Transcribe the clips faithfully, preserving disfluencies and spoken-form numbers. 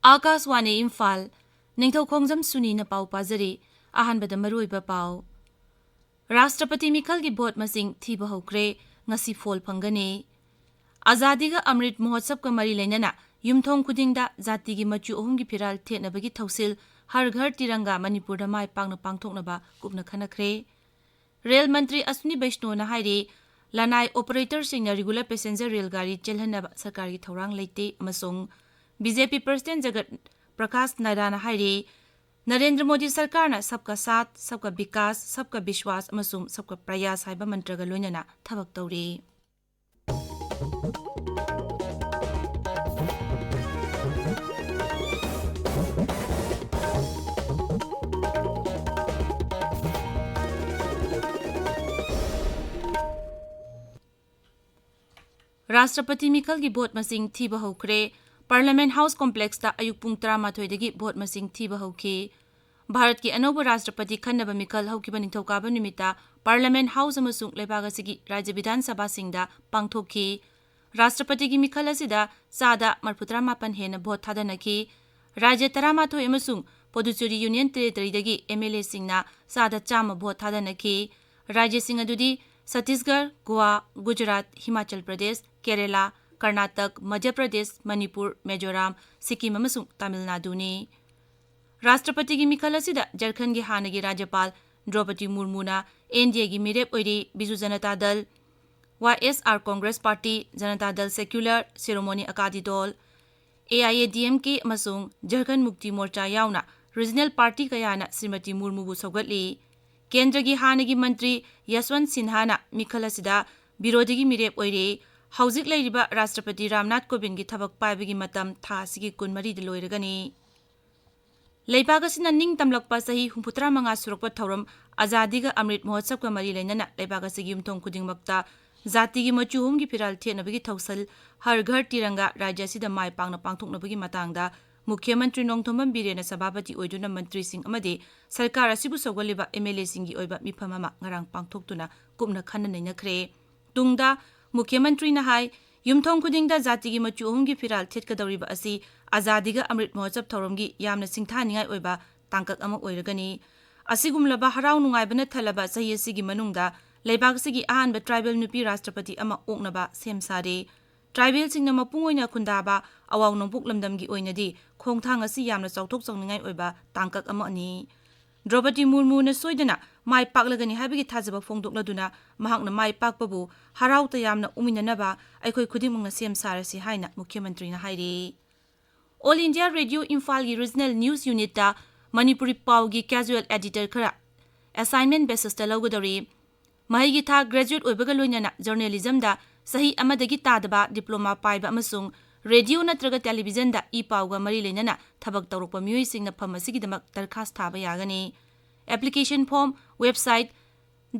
ꯑꯥꯀꯥꯁꯋꯥꯅꯤ ꯏꯝꯐꯥꯜ, ꯅꯤꯡꯊꯧꯈꯣꯡꯖꯝ ꯁꯨꯅꯤꯅ ꯄꯥꯎ ꯄꯥꯖꯔꯤ꯫ ꯑꯍꯥꯟꯕꯗ ꯃꯔꯨꯑꯣꯏꯕ ꯄꯥꯎ꯫ ꯔꯥꯁꯇ꯭ꯔꯄꯇꯤ ꯃꯤꯈꯜꯒꯤ ꯚꯣꯠ ꯃꯁꯤꯡ ꯊꯤꯕ ꯍꯧꯈ꯭ꯔꯦ, ꯉꯁꯤ ꯐꯣꯜ ꯐꯪꯒꯅꯤ꯫ ꯑꯖꯥꯗꯤꯒ ꯑꯃ꯭ꯔꯤꯠ ꯃꯍꯣꯠꯁꯕꯀ ꯃꯔꯤ ꯂꯩꯅꯅ ꯌꯨꯝꯊꯣꯡ ꯈꯨꯗꯤꯡꯗ ꯖꯥꯇꯤꯒꯤ ꯃꯆꯨ ꯑꯍꯨꯝꯒꯤ ꯐꯤꯔꯥꯜ ꯊꯦꯠꯅꯕꯒꯤ ꯊꯧꯁꯤꯜ ꯍꯔ ꯘꯔ ꯇꯤꯔꯪꯒꯥ ꯃꯅꯤꯄꯨꯔꯗ ꯃꯥꯏ ꯄꯥꯛꯅ ꯄꯥꯡꯊꯣꯛꯅꯕ ꯀꯨꯞꯅ ꯈꯟꯅꯈ꯭ꯔꯦ꯫ ꯔꯦꯜ ꯃꯟꯇ꯭ꯔꯤ ꯑꯁ꯭ꯋꯤꯅꯤ ꯕꯩꯁꯅꯣꯅ ꯍꯥꯏꯔꯤ, ꯂꯅꯥꯏ ꯑꯣꯄꯔꯦꯇꯔꯁꯤꯡꯅ ꯔꯤꯒꯨꯂꯔ ꯄꯦꯁꯦꯟꯖꯔ ꯔꯦꯜ ꯒꯥꯔꯤ ꯆꯦꯜꯍꯟꯅꯕ ꯁꯔꯀꯥꯔꯒꯤ ꯊꯧꯔꯥꯡ ꯂꯩꯇꯦ ꯑꯃꯁꯨꯡ ꯕꯤ ꯖꯦ ꯄꯤ ꯄ꯭ꯔꯁꯤꯗꯦꯟ ꯖꯒꯠ ꯄ꯭ꯔꯀꯥꯁ ꯅꯗꯥꯅ ꯍꯥꯏꯔꯤ, ꯅꯔꯦꯟꯗ꯭ꯔ ꯃꯣꯗꯤ ꯁꯔꯀꯥꯔꯅ ꯁꯕꯀꯥ ꯁꯥꯊ, ꯁꯕꯀꯥ ꯕꯤꯀꯥꯁ, ꯁꯕꯀꯥ ꯕꯤꯁ꯭ꯋꯥꯁ ꯑꯃꯁꯨꯡ ꯁꯕꯀꯥ ꯄ꯭ꯔꯌꯥꯁ ꯍꯥꯏꯕ ꯃꯟꯇ꯭ꯔꯒ ꯂꯣꯏꯅꯅ ꯊꯕꯛ ꯇꯧꯔꯤ꯫ ꯔꯥꯁꯇ꯭ꯔꯄꯇꯤ ꯃꯤꯈꯜꯒꯤ ꯚꯣꯠ ꯃꯁꯤꯡ ꯊꯤꯕ ꯍꯧꯈ꯭ꯔꯦ꯫ ꯄꯥꯔꯂꯤꯌꯥꯃꯦꯟꯠ ꯍꯥꯎꯁ ꯀꯣꯝꯄ꯭ꯂꯦꯛꯁꯇ ꯑꯌꯨꯛ ꯄꯨꯡ ꯇꯔꯥꯃꯥꯊꯣꯏꯗꯒꯤ ꯚꯣꯠ ꯃꯁꯤꯡ ꯊꯤꯕ ꯍꯧꯈꯤ꯫ ꯚꯥꯔꯠꯀꯤ ꯑꯅꯧꯕ ꯔꯥꯁꯇ꯭ꯔꯄꯇꯤ ꯈꯟꯅꯕ ꯃꯤꯈꯜ ꯍꯧꯈꯤꯕ ꯅꯤꯡꯊꯧꯀꯥꯕ ꯅꯨꯃꯤꯠꯇ ꯄꯥꯔꯂꯤꯌꯥꯃꯦꯟꯠ ꯍꯥꯎꯁ ꯑꯃꯁꯨꯡ ꯂꯩꯕꯥꯛ ꯑꯁꯤꯒꯤ ꯔꯥꯖ꯭ꯌ ꯕꯤꯙꯥꯟ ꯁꯚꯥꯁꯤꯡꯗ ꯄꯥꯡꯊꯣꯛꯈꯤ꯫ ꯔꯥꯁꯇ꯭ꯔꯄꯇꯤꯒꯤ ꯃꯤꯈꯜ ꯑꯁꯤꯗ ꯆꯥꯗ ꯃꯔꯤꯐꯨꯇꯔꯥ ꯃꯥꯄꯟ ꯍꯦꯟꯅ ꯚꯣꯠ ꯊꯥꯗꯅꯈꯤ꯫ ꯔꯥꯖ꯭ꯌ ꯇꯔꯥꯃꯥꯊꯣꯏ ꯑꯃꯁꯨꯡ ꯄꯨꯗꯨꯆꯦꯔꯤ ꯌꯨꯅꯤꯌꯟ ꯇꯦꯔꯤꯇꯔꯤꯗꯒꯤ ꯑꯦꯝ ꯑꯦꯜ ꯑꯦꯁꯤꯡꯅ ꯆꯥꯗ ꯆꯥꯝꯃ ꯚꯣꯠ ꯊꯥꯗꯅꯈꯤ꯫ ꯔꯥꯖ꯭ꯌꯁꯤꯡ ꯑꯗꯨꯗꯤ ꯁꯠꯇꯤꯁꯒꯔ, ꯒꯣꯋꯥ, ꯒꯨꯖꯔꯥꯠ, ꯍꯤꯃꯥꯆꯜ ꯄ꯭ꯔꯗꯦꯁ, ꯀꯦꯔꯦꯂꯥ, ꯀꯔꯅꯥꯇꯛ, ꯃꯙ꯭ꯌ ꯄ꯭ꯔꯗꯦꯁ, ꯃꯅꯤꯄꯨꯔ, ꯃꯤꯖꯣꯔꯥꯝ, ꯁꯤꯛꯀꯤꯝ ꯑꯃꯁꯨꯡ ꯇꯥꯃꯤꯜ ꯅꯥꯗꯨꯅꯤ꯫ ꯔꯥꯁꯇ꯭ꯔꯄꯇꯤꯒꯤ ꯃꯤꯈꯜ ꯑꯁꯤꯗ ꯖꯔꯈꯟꯒꯤ ꯍꯥꯟꯅꯒꯤ ꯔꯥꯖ꯭ꯌꯄꯥꯜ ꯗ꯭ꯔꯧꯄꯗꯤ ꯃꯨꯔꯃꯨꯅ ꯑꯦꯟ ꯗꯤ ꯑꯦꯒꯤ ꯃꯤꯔꯦꯞ ꯑꯣꯏꯔꯤ, ꯕꯤꯖꯨ ꯖꯅꯇꯥ ꯗꯜ, ꯋꯥꯏ ꯑꯦꯁ ꯑꯥꯔ ꯀꯣꯡꯒ꯭ꯔꯦꯁ ꯄꯥꯔꯇꯤ, ꯖꯅꯇꯥ ꯗꯜ secular, ꯁꯤꯔꯣꯃꯣꯅꯤ ꯑꯀꯥꯗꯤ ꯗꯣꯜ, A I A D M ꯀꯦ ꯑꯃꯁꯨꯡ ꯖꯔꯈꯟ ꯃꯨꯛꯇꯤ ꯃꯣꯔꯆꯥ ꯌꯥꯎꯅ ꯔꯤꯖꯅꯦꯜ ꯄꯥꯔꯇꯤ ꯀꯌꯥꯅ ꯁ꯭ꯔꯤꯃꯇꯤ ꯃꯨꯔꯃꯨꯕꯨ ꯁꯧꯒꯠꯂꯤ꯫ ꯀꯦꯟꯗ꯭ꯔꯒꯤ ꯍꯥꯟꯅꯒꯤ ꯃꯟꯇ꯭ꯔꯤ ꯌꯁꯋꯟꯠ ꯁꯤꯟꯍꯥꯅ ꯃꯤꯈꯜ ꯑꯁꯤꯗ ꯕꯤꯔꯣꯙꯤꯒꯤ ꯃꯤꯔꯦꯞ ꯑꯣꯏꯔꯤ꯫ ꯍꯧꯖꯤꯛ ꯂꯩꯔꯤꯕ ꯔꯥꯁꯇ꯭ꯔꯄꯇꯤ ꯔꯥꯝꯅꯥꯊ ꯀꯣꯕꯤꯟꯗꯒꯤ ꯊꯕꯛ ꯄꯥꯏꯕꯒꯤ ꯃꯇꯝ ꯊꯥ ꯑꯁꯤꯒꯤ ꯀꯨꯟꯃꯔꯤꯗ ꯂꯣꯏꯔꯒꯅꯤ꯫ ꯂꯩꯕꯥꯛ ꯑꯁꯤꯅ ꯅꯤꯡꯇꯝꯂꯛꯄ ꯆꯍꯤ ꯍꯨꯝꯐꯨꯇꯔꯥ ꯃꯉꯥ ꯁꯨꯔꯛꯄ ꯊꯧꯔꯝ ꯑꯖꯥꯗꯤ ꯀꯥ ꯑꯃ꯭ꯔꯤꯠ ꯃꯍꯣꯠꯁꯕꯀ ꯃꯔꯤ ꯂꯩꯅꯅ ꯂꯩꯕꯥꯛ ꯑꯁꯤꯒꯤ ꯌꯨꯝꯊꯣꯡ ꯈꯨꯗꯤꯡꯃꯛꯇ ꯖꯥꯇꯤꯒꯤ ꯃꯆꯨ ꯑꯍꯨꯝꯒꯤ ꯐꯤꯔꯥꯜ ꯊꯦꯠꯅꯕꯒꯤ ꯊꯧꯁꯤꯜ ꯍꯔ ꯘꯔ ꯇꯤꯔꯪꯒꯥ ꯔꯥꯖ꯭ꯌ ꯑꯁꯤꯗ ꯃꯥꯏ ꯄꯥꯛꯅ ꯄꯥꯡꯊꯣꯛꯅꯕꯒꯤ ꯃꯇꯥꯡꯗ ꯃꯨꯈ꯭ꯌ ꯃꯟꯇ꯭ꯔꯤ ꯅꯣꯡꯊꯣꯝꯕꯝ ꯕꯤꯔꯦꯟꯅ ꯁꯚꯥꯄꯇꯤ ꯑꯣꯏꯗꯨꯅ ꯃꯟꯇ꯭ꯔꯤꯁꯤꯡ ꯑꯃꯗꯤ ꯁꯔꯀꯥꯔ ꯑꯁꯤꯕꯨ ꯁꯧꯒꯠꯂꯤꯕ ꯑꯦꯝ ꯑꯦꯜ ꯑꯦꯁꯤꯡꯒꯤ ꯑꯣꯏꯕ ꯃꯤꯐꯝ ꯑꯃ ꯉꯔꯥꯡ ꯄꯥꯡꯊꯣꯛꯇꯨꯅ ꯀꯨꯞꯅ ꯈꯟꯅ ꯅꯩꯅꯈ꯭ꯔꯦ꯫ ꯇꯨꯡꯗ ꯃꯨꯈ꯭ꯌ ꯃꯟꯇ꯭ꯔꯤꯅ ꯍꯥꯏ, ꯌꯨꯝꯊꯣꯡ ꯈꯨꯗꯤꯡꯗ ꯖꯥꯇꯤꯒꯤ ꯃꯆꯨ ꯑꯍꯨꯝꯒꯤ ꯐꯤꯔꯥꯜ ꯊꯦꯠꯀꯗꯧꯔꯤꯕ ꯑꯁꯤ ꯑꯖꯥꯗꯤ ꯀ ꯑꯃ꯭ꯔꯤꯠ ꯃꯍꯣꯠꯁꯕ ꯊꯧꯔꯝꯒꯤ ꯌꯥꯝꯅ ꯁꯤꯡꯊꯥꯅꯤꯡꯉꯥꯏ ꯑꯣꯏꯕ ꯇꯥꯡꯀꯛ ꯑꯃ ꯑꯣꯏꯔꯒꯅꯤ꯫ ꯑꯁꯤꯒꯨꯝꯂꯕ ꯍꯔꯥꯎ ꯅꯨꯡꯉꯥꯏꯕꯅ ꯊꯜꯂꯕ ꯆꯍꯤ ꯑꯁꯤꯒꯤ ꯃꯅꯨꯡꯗ ꯂꯩꯕꯥꯛ ꯑꯁꯤꯒꯤ ꯑꯍꯥꯟꯕ ꯇ꯭ꯔꯥꯏꯕꯦꯜ ꯅꯨꯄꯤ ꯔꯥꯁꯇ꯭ꯔꯄꯇꯤ ꯑꯃ ꯑꯣꯛꯅꯕ ꯁꯦꯝ ꯁꯥꯔꯦ꯫ ꯇ꯭ꯔꯥꯏꯕꯦꯜꯁꯤꯡꯅ ꯃꯄꯨꯡ ꯑꯣꯏꯅ ꯈꯨꯟꯗꯥꯕ ꯑꯋꯥꯡ ꯅꯣꯡꯄꯣꯛ ꯂꯝꯗꯝꯒꯤ ꯑꯣꯏꯅꯗꯤ ꯈꯣꯡꯊꯥꯡ ꯑꯁꯤ ꯌꯥꯝꯅ ꯆꯥꯎꯊꯣꯛ ꯆꯥꯎꯅꯤꯡꯉꯥꯏ ꯑꯣꯏꯕ ꯇꯥꯡꯀꯛ ꯑꯃꯅꯤ꯫ ꯗ꯭ꯔꯧꯄꯗꯤ ꯃꯨꯔꯃꯨꯅ ꯁꯣꯏꯗꯅ ꯃꯥꯏ ꯄꯥꯛꯂꯒꯅꯤ ꯍꯥꯏꯕꯒꯤ ꯊꯥꯖꯕ ꯐꯣꯡꯗꯣꯛꯂꯗꯨꯅ ꯃꯍꯥꯛꯅ ꯃꯥꯏ ꯄꯥꯛꯄꯕꯨ ꯍꯔꯥꯎ ꯇꯌꯥꯝꯅ ꯎꯃꯤꯟꯅꯅꯕ ꯑꯩꯈꯣꯏ ꯈꯨꯗꯤꯡꯃꯛꯅ ꯁꯦꯝ ꯁꯥꯔꯁꯤ ꯍꯥꯏꯅ ꯃꯨꯈ꯭ꯌ ꯃꯟꯇ꯭ꯔꯤꯅ ꯍꯥꯏꯔꯤ꯫ All India Radio ꯏꯝꯐꯥꯜꯒꯤ Regional News Unitꯇ ꯃꯅꯤꯄꯨꯔꯤ ꯄꯥꯎꯒꯤ casual editor ꯈꯔ assignment basisꯇ ꯂꯧꯒꯗꯧꯔꯤ꯫ ꯃꯍꯩꯒꯤ ꯊꯥꯛ graduate ꯑꯣꯏꯕꯒ ꯂꯣꯏꯅꯅ journalismꯗ ꯆꯍꯤ ꯑꯃꯗꯒꯤ ꯇꯥꯗꯕ diploma ꯄꯥꯏꯕ ꯑꯃꯁꯨꯡ radio ꯅꯠꯇ꯭ꯔꯒ televisionꯗ ꯏ ꯄꯥꯎꯒ ꯃꯔꯤ ꯂꯩꯅꯅ ꯊꯕꯛ ꯇꯧꯔꯛꯄ ꯃꯤꯑꯣꯏꯁꯤꯡꯅ ꯐꯝ ꯑꯁꯤꯒꯤꯗꯃꯛ ꯗꯔꯈꯥꯁ ꯊꯥꯕ ꯌꯥꯒꯅꯤ꯫ Application form website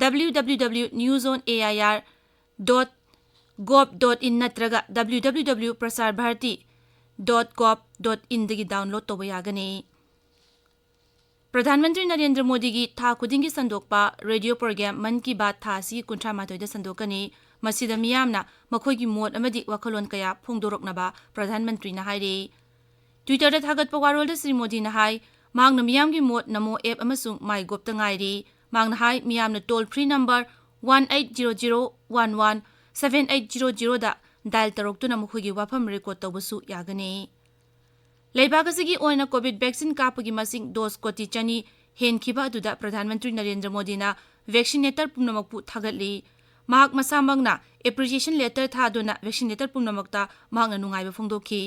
www newsonair dot gov dot in ꯅꯠꯇ꯭ꯔꯒ www prasarbharati dot gov dot inꯗꯒꯤ download ꯇꯧꯕ ꯌꯥꯒꯅꯤ꯫ ꯄ꯭ꯔꯙꯥꯟ ꯃꯟꯇ꯭ꯔꯤ ꯅꯔꯦꯟꯗ꯭ꯔ ꯃꯣꯗꯤꯒꯤ ꯊꯥ ꯈꯨꯗꯤꯡꯒꯤ ꯁꯟꯗꯣꯛꯄ radio program ꯃꯟ ꯀꯤ ꯕꯥꯠ ꯊꯥ ꯑꯁꯤꯒꯤ ꯀꯨꯟꯊ꯭ꯔꯥ ꯃꯥꯊꯣꯏꯗ ꯁꯟꯗꯣꯛꯀꯅꯤ꯫ ꯃꯁꯤꯗ ꯃꯤꯌꯥꯝꯅ ꯃꯈꯣꯏꯒꯤ ꯃꯣꯠ ꯑꯃꯗꯤ ꯋꯥꯈꯜꯂꯣꯟ ꯀꯌꯥ ꯐꯣꯡꯗꯣꯔꯛꯅꯕ ꯄ꯭ꯔꯙꯥꯟ ꯃꯟꯇ꯭ꯔꯤꯅ ꯍꯥꯏꯔꯤ꯫ Twitterꯗ ꯊꯥꯒꯠꯄ ꯋꯥꯔꯣꯜꯗ ꯁ꯭ꯔꯤ ꯃꯣꯗꯤꯅ ꯍꯥꯏ, ꯃꯍꯥꯛꯅ ꯃꯤꯌꯥꯝꯒꯤ ꯃꯣꯠ ꯅꯃꯣ app ꯑꯃꯁꯨꯡ ꯃꯥꯏ ꯒꯣꯞꯇ ꯉꯥꯏꯔꯤ꯫ ꯃꯍꯥꯛꯅ ꯍꯥꯏ, ꯃꯤꯌꯥꯝꯅ toll free number one eight zero zero one one seven eight zero zeroꯗ dial ꯇꯧꯔꯛꯇꯨꯅ ꯃꯈꯣꯏꯒꯤ ꯋꯥꯐꯝ record ꯇꯧꯕꯁꯨ ꯌꯥꯒꯅꯤ꯫ ꯂꯩꯕꯥꯛ ꯑꯁꯤꯒꯤ ꯑꯣꯏꯅ COVID vaccine ꯀꯥꯞꯄꯒꯤ ꯃꯁꯤꯡ dose ꯀꯣꯇꯤ ꯆꯅꯤ ꯍꯦꯟꯈꯤꯕ ꯑꯗꯨꯗ ꯄ꯭ꯔꯙꯥꯟ ꯃꯟꯇ꯭ꯔꯤ ꯅꯔꯦꯟꯗ꯭ꯔ ꯃꯣꯗꯤꯅ vaccinator ꯄꯨꯝꯅꯃꯛꯄꯨ ꯊꯥꯒꯠꯂꯤ꯫ ꯃꯍꯥꯛ ꯃꯁꯥꯃꯛꯅ appreciation letter ꯊꯥꯗꯨꯅ vaccinator ꯄꯨꯝꯅꯃꯛꯇ ꯃꯍꯥꯛꯅ ꯅꯨꯡꯉꯥꯏꯕ ꯐꯣꯡꯗꯣꯛꯈꯤ꯫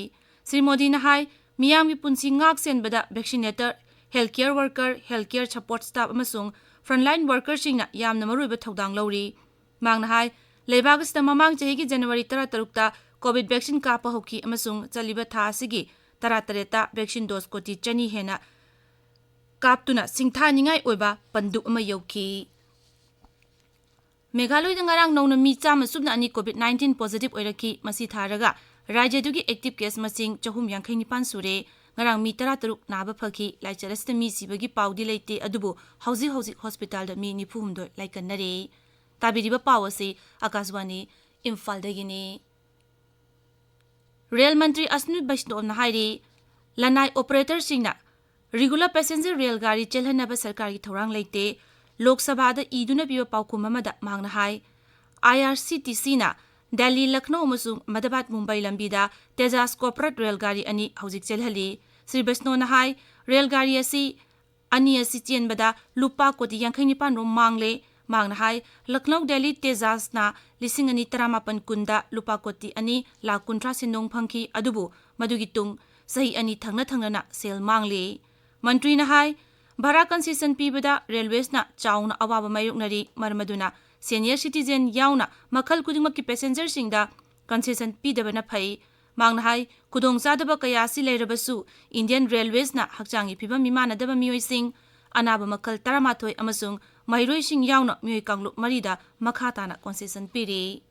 ꯁ꯭ꯔꯤ ꯃꯣꯗꯤꯅ ꯍꯥꯏ, ꯃꯤꯌꯥꯝꯒꯤ ꯄꯨꯟꯁꯤ ꯉꯥꯛ ꯁꯦꯟꯕꯗ vaccinator, healthcare worker, healthcare support staff ꯑꯃꯁꯨꯡ frontline workerꯁꯤꯡꯅ ꯌꯥꯝꯅ ꯃꯔꯨꯑꯣꯏꯕ ꯊꯧꯗꯥꯡ ꯂꯧꯔꯤ꯫ ꯃꯍꯥꯛꯅ ꯍꯥꯏ, ꯂꯩꯕꯥꯛ ꯑꯁꯤꯗ ꯃꯃꯥꯡ ꯆꯍꯤꯒꯤ January ꯇꯔꯥꯇꯔꯨꯛꯇ COVID vaccine ꯀꯥꯞꯄ ꯍꯧꯈꯤ ꯑꯃꯁꯨꯡ ꯆꯠꯂꯤꯕ ꯊꯥ ꯑꯁꯤꯒꯤ ꯇꯔꯥꯇꯔꯦꯠꯇ vaccine dose ꯀꯣꯇꯤ ꯆꯅꯤ ꯍꯦꯟꯅ ꯀꯥꯞꯇꯨꯅ ꯁꯤꯡꯊꯥꯅꯤꯡꯉꯥꯏ ꯑꯣꯏꯕ ꯄꯟꯗꯨꯞ ꯑꯃ ꯌꯧꯈꯤ꯫ ꯃꯦꯘꯥꯂꯣꯏꯗ ꯉꯔꯥꯡ ꯅꯧꯅ ꯃꯤ ꯆꯥꯝꯃ ꯁꯨꯞꯅ ꯑꯅꯤ COVID nineteen positive ꯑꯣꯏꯔꯛꯈꯤ꯫ ꯃꯁꯤ ꯊꯥꯔꯒ ꯔꯥꯖ꯭ꯌꯗꯨꯒꯤ active case ꯃꯁꯤꯡ ꯆꯍꯨꯝ ꯌꯥꯡꯈꯩ ꯅꯤꯄꯥꯟ ꯁꯨꯔꯦ꯫ ꯉꯔꯥꯡ ꯃꯤ ꯇꯔꯥꯇꯔꯨꯛ ꯅꯥꯕ ꯐꯈꯤ꯫ ꯂꯥꯏꯆꯠ ꯑꯁꯤꯗ ꯃꯤ ꯁꯤꯕꯒꯤ ꯄꯥꯎꯗꯤ ꯂꯩꯇꯦ, ꯑꯗꯨꯕꯨ ꯍꯧꯖꯤꯛ ꯍꯧꯖꯤꯛ hospitalꯗ ꯃꯤ ꯅꯤꯐꯨ ꯍꯨꯝꯗꯣꯏ ꯂꯥꯏꯀꯠꯅꯔꯤ꯫ ꯇꯥꯕꯤꯔꯤꯕ ꯄꯥꯎ ꯑꯁꯤ ꯑꯀꯥꯁꯕꯥꯅꯤ ꯏꯝꯐꯥꯜꯗꯒꯤꯅꯤ꯫ ꯔꯦꯜ ꯃꯟꯇ꯭ꯔꯤ ꯑꯁ꯭ꯋꯤꯅꯤ ꯕꯩꯁꯅꯣꯞꯅ ꯍꯥꯏꯔꯤ, ꯂꯅꯥꯏ ꯑꯣꯄꯔꯦꯇꯔꯁꯤꯡꯅ ꯔꯤꯒꯨꯂꯔ ꯄꯦꯁꯦꯟꯖꯔ ꯔꯦꯜ ꯒꯥꯔꯤ ꯆꯦꯜꯍꯟꯅꯕ ꯁꯔꯀꯥꯔꯒꯤ ꯊꯧꯔꯥꯡ ꯂꯩꯇꯦ꯫ ꯂꯣꯛ ꯁꯚꯥꯗ ꯏꯗꯨꯅ ꯄꯤꯕ ꯄꯥꯎꯈꯨꯝ ꯑꯃꯗ ꯃꯍꯥꯛꯅ ꯍꯥꯏ, ꯑꯥꯏ ꯑꯥꯔ ꯁꯤ ꯇꯤ ꯁꯤꯅ ꯗꯦꯜꯂꯤ, ꯂꯈꯅꯧ ꯑꯃꯁꯨꯡ ꯑꯍꯃꯗꯥꯕꯥꯗ, ꯃꯨꯝꯕꯥꯏ ꯂꯝꯕꯤꯗ ꯇꯦꯖꯥꯁ ꯀꯣꯄꯔꯦꯠ ꯔꯦꯜ ꯒꯥꯔꯤ ꯑꯅꯤ ꯍꯧꯖꯤꯛ ꯆꯦꯜꯍꯜꯂꯤ꯫ ꯁ꯭ꯔꯤ ꯕꯩꯁꯅꯣꯅ ꯍꯥꯏ, ꯔꯦꯜ ꯒꯥꯔꯤ ꯑꯁꯤ ꯑꯅꯤ ꯑꯁꯤ ꯆꯦꯟꯕꯗ ꯂꯨꯄꯥ ꯀꯣꯇꯤ ꯌꯥꯡꯈꯩ ꯅꯤꯄꯥꯟ ꯔꯣꯝ ꯃꯥꯡꯂꯦ꯫ ꯃꯍꯥꯛꯅ ꯍꯥꯏ, ꯂꯈꯅꯧ ꯗꯦꯜꯂꯤ ꯇꯦꯖꯥꯁꯅ ꯂꯤꯁꯤꯡ ꯑꯅꯤ ꯇꯔꯥꯃꯥꯄꯟ ꯀꯨꯟꯗ ꯂꯨꯄꯥ ꯀꯣꯇꯤ ꯑꯅꯤ ꯂꯥꯈ ꯀꯨꯟꯊ꯭ꯔꯥ ꯁꯦꯟꯗꯣꯡ ꯐꯪꯈꯤ, ꯑꯗꯨꯕꯨ ꯃꯗꯨꯒꯤ ꯇꯨꯡ ꯆꯍꯤ ꯑꯅꯤ ꯊꯪꯅ ꯊꯪꯅꯅ ꯁꯦꯜ ꯃꯥꯡꯂꯦ꯫ ꯃꯟꯇ꯭ꯔꯤꯅ ꯍꯥꯏ, ꯚꯥꯔꯥ ꯀꯟꯁꯦꯁꯟ ꯄꯤꯕꯗ ꯔꯦꯜꯋꯦꯁꯅ ꯆꯥꯎꯅ ꯑꯋꯥꯕ ꯃꯥꯌꯣꯛꯅꯔꯤ, ꯃꯔꯝ ꯑꯗꯨꯅ ꯁꯦꯅꯤꯌꯔ ꯁꯤꯇꯤꯖꯦꯟ ꯌꯥꯎꯅ ꯃꯈꯜ ꯈꯨꯗꯤꯡꯃꯛꯀꯤ ꯄꯦꯁꯦꯟꯖꯔꯁꯤꯡꯗ ꯀꯟꯁꯦꯁꯟ ꯄꯤꯗꯕꯅ ꯐꯩ꯫ ꯃꯍꯥꯛꯅ ꯍꯥꯏ, ꯈꯨꯗꯣꯡꯆꯥꯗꯕ ꯀꯌꯥ ꯑꯁꯤ ꯂꯩꯔꯕꯁꯨ ꯏꯟꯗꯤꯌꯟ ꯔꯦꯜꯋꯦꯁꯅ ꯍꯛꯆꯥꯡꯒꯤ ꯐꯤꯕꯝ ꯃꯤꯃꯥꯟꯅꯗꯕ ꯃꯤꯑꯣꯏꯁꯤꯡ, ꯑꯅꯥꯕ ꯃꯈꯜ ꯇꯔꯥꯃꯥꯊꯣꯏ ꯑꯃꯁꯨꯡ ꯃꯍꯩꯔꯣꯏꯁꯤꯡ ꯌꯥꯎꯅ ꯃꯤꯑꯣꯏ ꯀꯥꯡꯂꯨꯞ ꯃꯔꯤꯗ ꯃꯈꯥ ꯇꯥꯅ ꯀꯟꯁꯦꯁꯟ ꯄꯤꯔꯤ꯫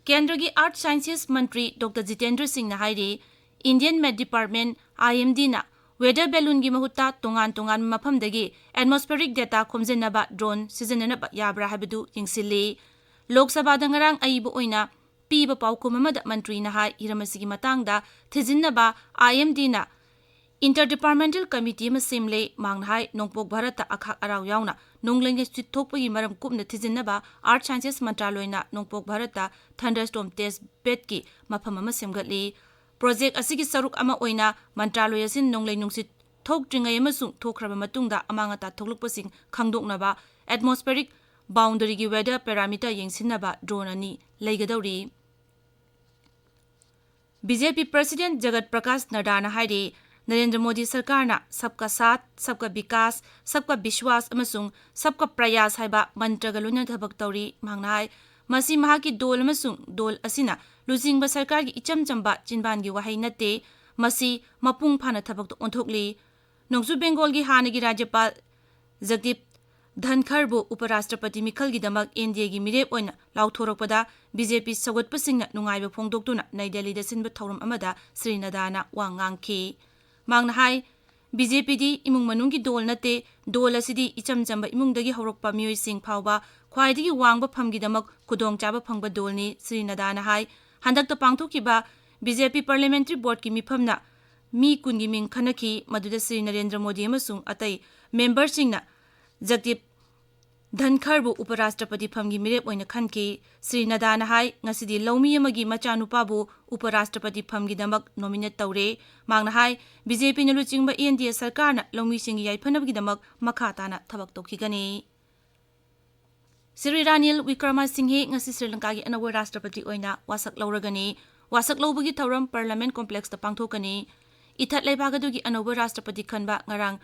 ꯀꯦꯟꯗ꯭ꯔꯒꯤ ꯑꯥꯔꯊ ꯁꯥꯏꯟꯁꯦꯁ ꯃꯟꯇ꯭ꯔꯤ ꯗꯣꯛꯇꯔ ꯖꯤꯇꯦꯟꯗ꯭ꯔ ꯁꯤꯡꯅ ꯍꯥꯏꯔꯤ, ꯏꯟꯗꯤꯌꯟ ꯃꯦꯠ ꯗꯤꯄꯥꯔꯠꯃꯦꯟ, ꯑꯥꯏ ꯑꯦꯝ ꯗꯤꯅ ꯋꯦꯗꯔ ꯕꯦꯂꯨꯟꯒꯤ ꯃꯍꯨꯠꯇ ꯇꯣꯉꯥꯟ ꯇꯣꯉꯥꯟꯕ ꯃꯐꯝꯗꯒꯤ ꯑꯦꯠꯃꯣꯁꯐꯦꯔꯤꯛ ꯗꯦꯇꯥ ꯈꯣꯝꯖꯤꯟꯅꯕ ꯗ꯭ꯔꯣꯟ ꯁꯤꯖꯤꯟꯅꯅꯕ ꯌꯥꯕ꯭ꯔꯥ ꯍꯥꯏꯕꯗꯨ ꯌꯦꯡꯁꯤꯜꯂꯤ꯫ ꯂꯣꯛ ꯁꯚꯥꯗ ꯉꯔꯥꯡ ꯑꯏꯕ ꯑꯣꯏꯅ ꯄꯤꯕ ꯄꯥꯎꯈꯨꯝ ꯑꯃꯗ ꯃꯟꯇ꯭ꯔꯤꯅ ꯍꯥꯏ, ꯍꯤꯔꯝ ꯑꯁꯤꯒꯤ ꯃꯇꯥꯡꯗ ꯊꯤꯖꯤꯟꯅꯕ ꯑꯥꯏ ꯑꯦꯝ ꯗꯤꯅ ꯏꯟꯇꯔ ꯗꯤꯄꯥꯔꯠꯃꯦꯟꯇꯦꯜ ꯀꯃꯤꯇꯤ ꯑꯃ ꯁꯦꯝꯂꯦ꯫ ꯃꯍꯥꯛꯅ ꯍꯥꯏ, ꯅꯣꯡꯄꯣꯛ ꯚꯥꯔꯠꯇ ꯑꯈꯥꯛ ꯑꯔꯥꯎ ꯌꯥꯎꯅ ꯅꯣꯡꯂꯩ ꯅꯨꯡꯁꯤꯠ ꯊꯣꯛꯄꯒꯤ ꯃꯔꯝ ꯀꯨꯞꯅ ꯊꯤꯖꯤꯟꯅꯕ ꯑꯥꯔꯊ ꯁꯥꯏꯟꯁꯦꯁ ꯃꯟꯇ꯭ꯔꯥꯂꯣꯏꯅ ꯅꯣꯡꯄꯣꯛ ꯚꯥꯔꯠꯇ ꯊꯟꯗꯔꯁ꯭ꯇꯣꯔꯝ ꯇꯦꯁ ꯕꯦꯗꯀꯤ ꯃꯐꯝ ꯑꯃ ꯁꯦꯝꯒꯠꯂꯤ꯫ ꯄ꯭ꯔꯣꯖꯦꯛ ꯑꯁꯤꯒꯤ ꯁꯔꯨꯛ ꯑꯃ ꯑꯣꯏꯅ ꯃꯟꯇ꯭ꯔꯥꯂꯣꯏ ꯑꯁꯤꯅ ꯅꯣꯡꯂꯩ ꯅꯨꯡꯁꯤꯠ ꯊꯣꯛꯇ꯭ꯔꯤꯉꯩ ꯑꯃꯁꯨꯡ ꯊꯣꯛꯈ꯭ꯔꯕ ꯃꯇꯨꯡꯗ ꯑꯃꯥꯡ ꯑꯇꯥ ꯊꯣꯛꯂꯛꯄꯁꯤꯡ ꯈꯪꯗꯣꯛꯅꯕ ꯑꯦꯠꯃꯣꯁꯐꯦꯔꯤꯛ ꯕꯥꯎꯟꯗꯔꯤꯒꯤ ꯋꯦꯗꯔ ꯄꯦꯔꯥꯃꯤꯇꯔ ꯌꯦꯡꯁꯤꯟꯅꯕ ꯗ꯭ꯔꯣꯟ ꯑꯅꯤ ꯂꯩꯒꯗꯧꯔꯤ꯫ ꯕꯤ ꯖꯦ ꯄꯤ ꯄ꯭ꯔꯁꯤꯗꯦꯟꯠ ꯖꯒꯠ ꯄ꯭ꯔꯀꯥꯁ ꯅꯗ꯭ꯗꯥꯅ ꯍꯥꯏꯔꯤ, ꯅꯔꯦꯟꯗ꯭ꯔ ꯃꯣꯗꯤ ꯁꯔꯀꯥꯔꯅ ꯁꯕꯀꯥ ꯁꯥꯊ, ꯁꯕꯀꯥ ꯕꯤꯀꯥꯁ, ꯁꯕꯀꯥ ꯕꯤꯁ꯭ꯋꯥꯁ ꯑꯃꯁꯨꯡ ꯁꯕꯀꯥ ꯄ꯭ꯔꯌꯥꯁ ꯍꯥꯏꯕ ꯃꯟꯇ꯭ꯔꯒ ꯂꯣꯏꯅꯅ ꯊꯕꯛ ꯇꯧꯔꯤ꯫ ꯃꯍꯥꯛꯅ ꯍꯥꯏ, ꯃꯁꯤ ꯃꯍꯥꯛꯀꯤ ꯗꯣꯜ ꯑꯃꯁꯨꯡ ꯗꯣꯜ ꯑꯁꯤꯅ ꯂꯨꯆꯤꯡꯕ ꯁꯔꯀꯥꯔꯒꯤ ꯏꯆꯝ ꯆꯝꯕ ꯆꯤꯟꯕꯥꯟꯒꯤ ꯋꯥꯍꯩ ꯅꯠꯇꯦ, ꯃꯁꯤ ꯃꯄꯨꯡ ꯐꯥꯅ ꯊꯕꯛꯇ ꯑꯣꯟꯊꯣꯛꯂꯤ꯫ ꯅꯣꯡꯆꯨꯞ ꯕꯦꯡꯒꯣꯜꯒꯤ ꯍꯥꯟꯅꯒꯤ ꯔꯥꯖ꯭ꯌꯄꯥꯜ ꯖꯒꯗꯤꯞ ꯙꯟꯈꯔꯕꯨ ꯎꯄꯔꯥꯁꯇ꯭ꯔꯄꯇꯤ ꯃꯤꯈꯜꯒꯤꯗꯃꯛ ꯑꯦꯟ ꯗꯤ ꯑꯦꯒꯤ ꯃꯤꯔꯦꯞ ꯑꯣꯏꯅ ꯂꯥꯎꯊꯣꯔꯛꯄꯗ ꯕꯤ ꯖꯦ ꯄꯤ ꯁꯧꯒꯠꯄꯁꯤꯡꯅ ꯅꯨꯡꯉꯥꯏꯕ ꯐꯣꯡꯗꯣꯛꯇꯨꯅ ꯅꯩ ꯗꯦꯜꯂꯤꯗ ꯁꯤꯟꯕ ꯊꯧꯔꯝ ꯑꯃꯗ ꯁ꯭ꯔꯤ ꯅꯗꯥꯅ ꯋꯥ ꯉꯥꯡꯈꯤ꯫ ꯃꯍꯥꯛꯅ ꯍꯥꯏ, ꯕꯤ ꯖꯦ ꯄꯤꯗꯤ ꯏꯃꯨꯡ ꯃꯅꯨꯡꯒꯤ ꯗꯣꯜ ꯅꯠꯇꯦ, ꯗꯣꯜ ꯑꯁꯤꯗꯤ ꯏꯆꯝ ꯆꯝꯕ ꯏꯃꯨꯡꯗꯒꯤ ꯍꯧꯔꯛꯄ ꯃꯤꯑꯣꯏꯁꯤꯡ ꯐꯥꯎꯕ ꯈ꯭ꯋꯥꯏꯗꯒꯤ ꯋꯥꯡꯕ ꯐꯝꯒꯤꯗꯃꯛ ꯈꯨꯗꯣꯡꯆꯥꯕ ꯐꯪꯕ ꯗꯣꯜꯅꯤ꯫ ꯁ꯭ꯔꯤ ꯅꯗꯥꯅ ꯍꯥꯏ, ꯍꯟꯗꯛꯇ ꯄꯥꯡꯊꯣꯛꯈꯤꯕ ꯕꯤ ꯖꯦ ꯄꯤ Parliamentary Boardꯀꯤ ꯃꯤꯐꯝꯅ ꯃꯤ ꯀꯨꯟꯒꯤ ꯃꯤꯡ ꯈꯟꯅꯈꯤ꯫ ꯃꯗꯨꯗ ꯁ꯭ꯔꯤ ꯅꯔꯦꯟꯗ꯭ꯔ ꯃꯣꯗꯤ ꯑꯃꯁꯨꯡ ꯑꯇꯩ memberꯁꯤꯡꯅ ꯖꯒꯗꯤꯞ ꯙꯟꯈꯔꯕꯨ ꯎꯄꯔꯥꯁꯇ꯭ꯔꯄꯇꯤ ꯐꯝꯒꯤ ꯃꯤꯔꯦꯞ ꯑꯣꯏꯅ ꯈꯟꯈꯤ꯫ ꯁ꯭ꯔꯤ ꯅꯗꯥꯅ ꯍꯥꯏ, ꯉꯁꯤꯗꯤ ꯂꯧꯃꯤ ꯑꯃꯒꯤ ꯃꯆꯥꯅꯨꯄꯥꯕꯨ ꯎꯄꯔꯥꯁꯇ꯭ꯔꯄꯇꯤ ꯐꯝꯒꯤꯗꯃꯛ nominate ꯇꯧꯔꯦ꯫ ꯃꯍꯥꯛꯅ ꯍꯥꯏ, ꯕꯤ ꯖꯦ ꯄꯤꯅ ꯂꯨꯆꯤꯡꯕ ꯑꯦꯟ ꯗꯤ ꯑꯦ ꯁꯔꯀꯥꯔꯅ ꯂꯧꯃꯤꯁꯤꯡꯒꯤ ꯌꯥꯏꯐꯅꯕꯒꯤꯗꯃꯛ ꯃꯈꯥ ꯇꯥꯅ ꯊꯕꯛ ꯇꯧꯈꯤꯒꯅꯤ꯫ ꯁ꯭ꯔꯤ ꯔꯥꯅꯤꯜ ꯋꯤꯀ꯭ꯔꯃꯁꯤꯡꯍꯦ ꯉꯁꯤ ꯁ꯭ꯔꯤ ꯂꯪꯀꯥꯒꯤ ꯑꯅꯧꯕ ꯔꯥꯁꯇ꯭ꯔꯄꯇꯤ ꯑꯣꯏꯅ ꯋꯥꯁꯛ ꯂꯧꯔꯒꯅꯤ꯫ ꯋꯥꯁꯛ ꯂꯧꯕꯒꯤ ꯊꯧꯔꯝ Parliament Complexꯇ ꯄꯥꯡꯊꯣꯛꯀꯅꯤ꯫ ꯏꯊꯠ ꯂꯩꯕꯥꯛ ꯑꯗꯨꯒꯤ ꯑꯅꯧꯕ ꯔꯥꯁꯇ꯭ꯔꯄꯇꯤ ꯈꯟꯕ ꯉꯔꯥꯡ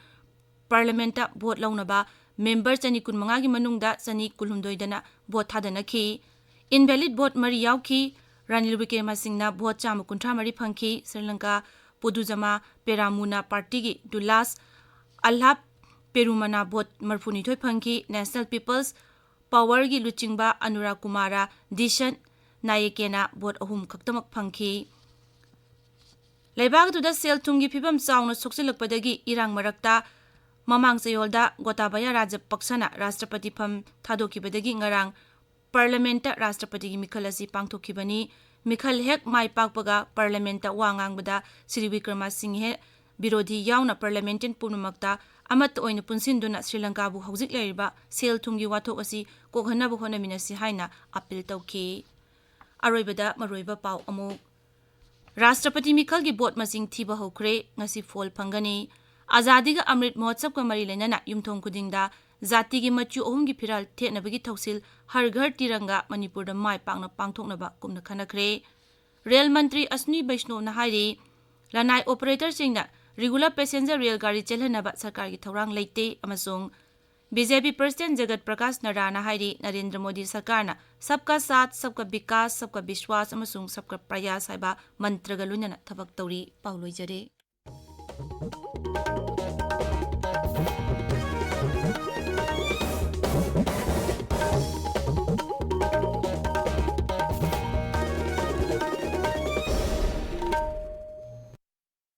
Parliamentꯇ vote ꯂꯧꯅꯕ member ꯆꯅꯤ ꯀꯨꯟꯃꯉꯥꯒꯤ ꯃꯅꯨꯡꯗ ꯆꯅꯤ ꯀꯨꯟꯍꯨꯝꯗꯣꯏꯗꯅ vote ꯊꯥꯗꯅꯈꯤ꯫ Invalid vote ꯃꯔꯤ ꯌꯥꯎꯈꯤ꯫ ꯔꯥꯅꯤꯜ ꯋꯤꯀ꯭ꯔꯃꯁꯤꯡꯅ vote ꯆꯥꯝꯃ ꯀꯨꯟꯊ꯭ꯔꯥ ꯃꯔꯤ ꯐꯪꯈꯤ꯫ ꯁ꯭ꯔꯤ ꯂꯪꯀꯥ ꯄꯨꯗꯨꯖꯃꯥ ꯄꯦꯔꯥꯃꯨꯅꯥ ꯄꯥꯔꯇꯤꯒꯤ ꯗꯨꯂꯥꯁ ꯑꯜꯍꯥꯞ ꯄꯦꯔꯨꯃꯅ vote ꯃꯔꯤꯐꯨꯅꯤꯊꯣꯏ ꯐꯪꯈꯤ꯫ National People's Powerꯒꯤ ꯂꯨꯆꯤꯡꯕ ꯑꯅꯨꯔꯥ ꯀꯨꯃꯥꯔꯥ ꯗꯤꯁꯟ ꯅꯥꯌꯦꯀꯦꯅ vote ꯑꯍꯨꯝ ꯈꯛꯇꯃꯛ ꯐꯪꯈꯤ꯫ ꯂꯩꯕꯥꯛ ꯑꯗꯨꯗ ꯁꯦꯜ ꯊꯨꯝꯒꯤ ꯐꯤꯕꯝ ꯆꯥꯎꯅ ꯁꯣꯛꯆꯤꯜꯂꯛꯄꯗꯒꯤ ꯏꯔꯥꯡ ꯃꯔꯛꯇ ꯃꯃꯥꯡ ꯆꯌꯣꯜꯗ ꯒꯣꯇꯥꯕꯌꯥ ꯔꯥꯖꯄꯛꯁꯅ ꯔꯥꯁꯇ꯭ꯔꯄꯇꯤ ꯐꯝ ꯊꯥꯗꯣꯛꯈꯤꯕꯗꯒꯤ ꯉꯔꯥꯡ Parliamentꯇ ꯔꯥꯁꯇ꯭ꯔꯄꯇꯤꯒꯤ ꯃꯤꯈꯜ ꯑꯁꯤ ꯄꯥꯡꯊꯣꯛꯈꯤꯕꯅꯤ꯫ ꯃꯤꯈꯜ ꯍꯦꯛ ꯃꯥꯏ ꯄꯥꯛꯄꯒ Parliamentꯇ ꯋꯥ ꯉꯥꯡꯕꯗ ꯁ꯭ꯔꯤ ꯋꯤꯀ꯭ꯔꯃꯁꯤꯡꯍꯦ ꯕꯤꯔꯣꯙꯤ ꯌꯥꯎꯅ Parliamentarian ꯄꯨꯝꯅꯃꯛꯇ ꯑꯃꯠꯇ ꯑꯣꯏꯅ ꯄꯨꯟꯁꯤꯟꯗꯨꯅ ꯁ꯭ꯔꯤ ꯂꯪꯀꯥꯕꯨ ꯍꯧꯖꯤꯛ ꯂꯩꯔꯤꯕ ꯁꯦꯜ ꯊꯨꯝꯒꯤ ꯋꯥꯊꯣꯛ ꯑꯁꯤ ꯀꯣꯛꯍꯟꯅꯕ ꯍꯣꯠꯅꯃꯤꯟꯅꯁꯤ ꯍꯥꯏꯅ appeal ꯇꯧꯈꯤ꯫ ꯑꯔꯣꯏꯕꯗ ꯃꯔꯨꯑꯣꯏꯕ ꯄꯥꯎ ꯑꯃꯨꯛ꯫ ꯔꯥꯁꯇ꯭ꯔꯄꯇꯤ ꯃꯤꯈꯜꯒꯤ vote ꯃꯁꯤꯡ ꯊꯤꯕ ꯍꯧꯈ꯭ꯔꯦ꯫ ꯉꯁꯤ ꯐꯣꯜ ꯐꯪꯒꯅꯤ꯫ ꯑꯖꯥꯗꯤꯒ ꯑꯃ꯭ꯔꯤꯠ ꯃꯍꯣꯠꯁꯕꯀ ꯃꯔꯤ ꯂꯩꯅꯅ ꯌꯨꯝꯊꯣꯡ ꯈꯨꯗꯤꯡꯗ ꯖꯥꯇꯤꯒꯤ ꯃꯆꯨ ꯑꯍꯨꯝꯒꯤ ꯐꯤꯔꯥꯜ ꯊꯦꯠꯅꯕꯒꯤ ꯊꯧꯁꯤꯜ ꯍꯔ ꯘꯔ ꯇꯤꯔꯪꯒꯥ ꯃꯅꯤꯄꯨꯔꯗ ꯃꯥꯏ ꯄꯥꯛꯅ ꯄꯥꯡꯊꯣꯛꯅꯕ ꯀꯨꯝꯅ ꯈꯟꯅꯈ꯭ꯔꯦ꯫ ꯔꯦꯜ ꯃꯟꯇ꯭ꯔꯤ ꯑꯁ꯭ꯋꯤꯅꯤ ꯕꯩꯁꯅꯣꯞꯅ ꯍꯥꯏꯔꯤ, ꯂꯅꯥꯏ operatorꯁꯤꯡꯅ regular passenger ꯔꯦꯜ ꯒꯥꯔꯤ ꯆꯦꯜꯍꯟꯅꯕ ꯁꯔꯀꯥꯔꯒꯤ ꯊꯧꯔꯥꯡ ꯂꯩꯇꯦ ꯑꯃꯁꯨꯡ ꯕꯤ ꯖꯦ ꯄꯤ President ꯖꯒꯠ ꯄ꯭ꯔꯀꯥꯁ ꯅꯗꯥꯅ ꯍꯥꯏꯔꯤ, ꯅꯔꯦꯟꯗ꯭ꯔ ꯃꯣꯗꯤ ꯁꯔꯀꯥꯔꯅ Sabka Saath, Sabka Vikas, Sabka Vishwas ꯑꯃꯁꯨꯡ Sabka Prayas ꯍꯥꯏꯕ ꯃꯟꯇ꯭ꯔꯒ ꯂꯣꯏꯅꯅ ꯊꯕꯛ ꯇꯧꯔꯤ꯫ ꯄꯥꯎ ꯂꯣꯏꯖꯔꯦ꯫